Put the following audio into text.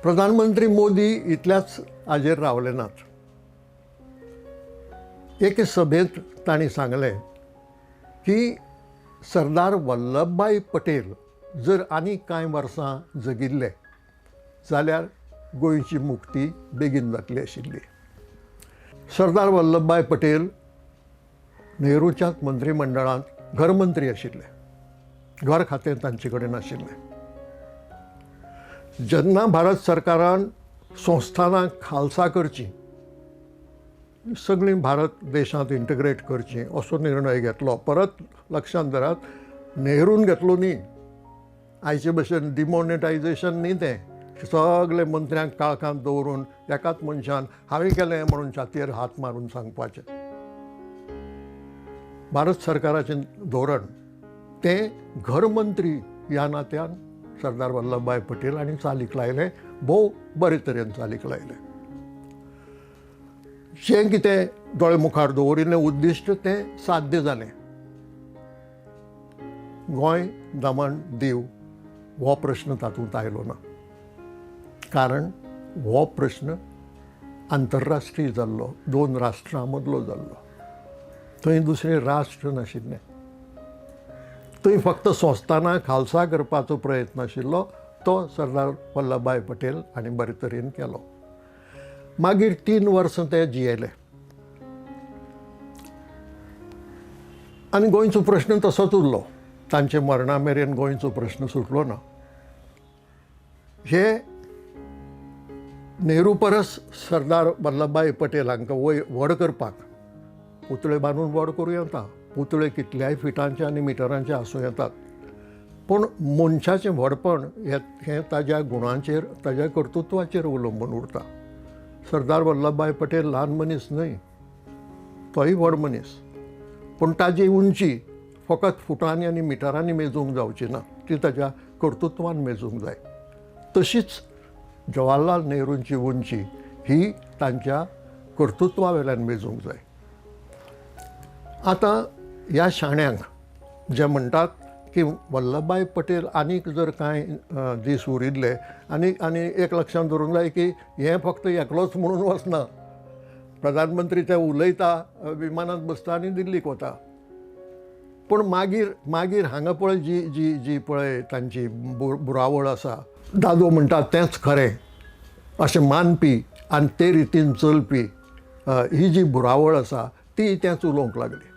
प्रधानमंत्री मोदी इतल्याच हाजेर रावले नात. एके सभेंत तांणी सांगलें की सरदार वल्लभभाई पटेल जर आनी कांय वर्सां जगिल्ले जाल्यार गोंयची मुक्ती बेगीन जातली आशिल्ली. सरदार वल्लभभाई पटेल नेहरूच्याच मंत्रिमंडळांत घरमंत्री आशिल्ले, घर खातें तांचे कडेन आशिल्लें. जेन्ना भारत सरकारान संस्थानां खालसा करचीं, सगळीं भारत देशांत इंटिग्रेट करचीं असो निर्णय घेतलो. परत लक्षांत धरात, नेरून घेतलो न्ही, आयचे भशेन डिमॉनिटायजेशन न्ही तें, सगळे मंत्र्यांक काळखांत दवरून एकाच मनशान हांवें केलें म्हणून छातयेर हात मारून सांगपाचें. भारत सरकाराचें धोरण तें घरमंत्री ह्या नात्यान सरदार वल्लभभाई पटेल हांणी चालीक लायलें, भोव बरे तरेन चालीक लायलें. जें कितें दोळे मुखार दवरिल्लें उद्दिश्ट तें साध्य जालें. गोंय, दमण, दीव हो प्रश्न तातूंत आयलो ना, कारण हो प्रश्न आंतरराष्ट्रीय जाल्लो, दोन राष्ट्रां मदलो जाल्लो. थंय दुसरें राष्ट्र नाशिल्लें, थंय फक्त संस्थानां खालसा करपाचो प्रयत्न आशिल्लो, तो सरदार वल्लभभाई पटेल हांणी बरे तरेन केलो. मागीर 3 वर्सां ते जियेले आनी गोंयचो प्रश्न तसोच उरलो. तांचे मरणा मेरेन गोंयचो प्रश्न सुटलो ना. हे नेहरू परस सरदार वल्लभभाई पटेल हांकां वय व्हड करपाक पुतळे बांदून व्हड करूं येता, पुतळे कितल्याय फिटांचे आनी मिटरांचे आसूं येतात, पूण मनशाचें व्हडपण हें ताज्या गुणांचेर, ताज्या कर्तृत्वाचेर अवलंबून उरता. सरदार वल्लभभाई पटेल ल्हान मनीस न्हय, तोय व्हड मनीस, पूण ताजी उंची फकत फुटांनी आनी मिटरांनी मेजूंक जावची ना, ती ताज्या कर्तृत्वान मेजूंक जाय. तशीच जवाहरलाल नेहरूंची उंची ही तांच्या कर्तृत्वा वेल्यान मेजूंक जाय. आतां ह्या शाण्यांक जे म्हणटात की वल्लभभाई पटेल आनीक जर कांय दीस उरिल्ले, आनी आनी एक लक्षांत दवरूंक जाय की हें फक्त एकलोच म्हणून वचना, प्रधानमंत्री ते उलयता, विमानांत बसता आनी दिल्लीक वता, पूण मागीर मागीर हांगा पळय जी जी जी पळय तांची बुरावळ आसा, दादो म्हणटा तेंच खरें अशें मानपी आनी ते रितीन चलपी ही जी बुरावळ आसा ती तेंच उलोवंक लागली.